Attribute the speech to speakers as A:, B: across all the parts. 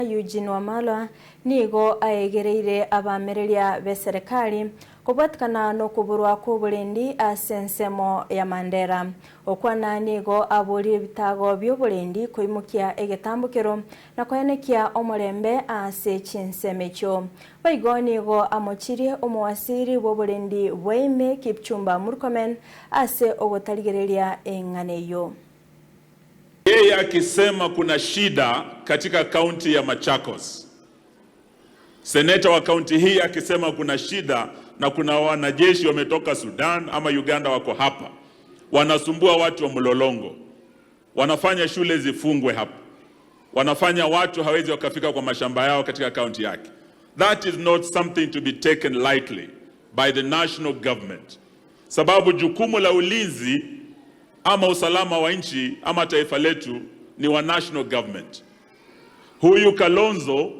A: Eugene Wamalwa nigo aegereire abamereria b'eserekari kobwatikana nokoborwa kwa oborendi ase ensemo ya Mandera. Okwana nigo aborire ebitago bioborendi koimokia egetambokero na koenekia omorembe ase chinsemo echio. Boigo nigo amochirie omowasiri bw'oborendi bwa ime Kipchumba Murkomen ase ogotarigereria eng'ana eyio.
B: Yeye akisema kuna shida katika kaunti ya Machakos, seneta wa kaunti hii akisema kuna shida na kuna wanajeshi wametoka Sudan ama Uganda wako hapa wanasumbua watu wa Mlolongo, wanafanya shule zifungwe hapa, wanafanya watu hawezi wakafika kwa mashamba yao katika kaunti yake. That is not something to be taken lightly by the national government, sababu jukumu la ulinzi ama usalama wa nchi ama taifa letu ni wa national government. Huyu Kalonzo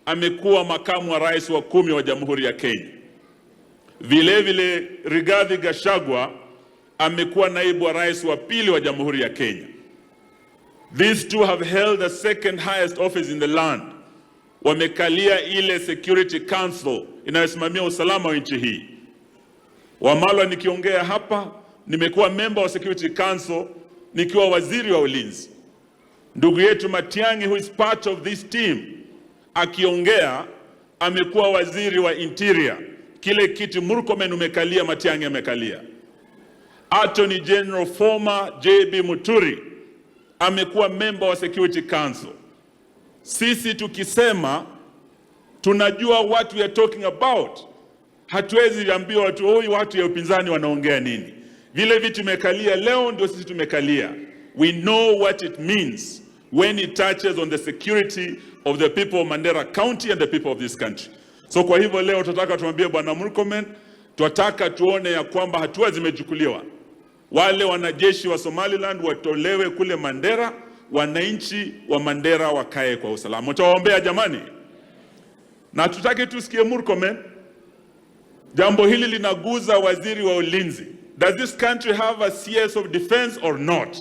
B: amekuwa makamu wa rais wa 10 wa Jamhuri ya Kenya. Vile vile Rigathi Gachagua amekuwa naibu wa rais wa pili wa Jamhuri ya Kenya. These two have held the second highest office in the land. Wamekalia ile Security Council inayosimamia usalama wa nchi hii. Wamalwa, nikiongea hapa, nimekuwa member wa Security Council nikiwa waziri wa ulinzi. Ndugu yetu Matiang'i, who is part of this team, akiongea amekuwa waziri wa interior. Kile kiti Murkomen umekalia, Matiang'i amekalia. Attorney General former JB Muturi amekuwa member wa Security Council. Sisi tukisema tunajua what we are talking about. Hatuwezi ambiwa watu huyu watu ya upinzani wanaongea nini. Vile vitu tumekalia leo ndio sisi tumekalia. We know what it means when it touches on the security of the people of Mandera County and the people of this country. So kwa hivyo leo tunataka tumwambie Bwana Murkomen, tunataka tuone ya kwamba hatua zimechukuliwa, wale wanajeshi wa Somaliland watolewe kule Mandera, wananchi wa Mandera wakae kwa usalama. Utawaombea jamani, na tutaki tusikie Murkomen. Jambo hili linaguza waziri wa ulinzi. Does this country have a CS of defense or not?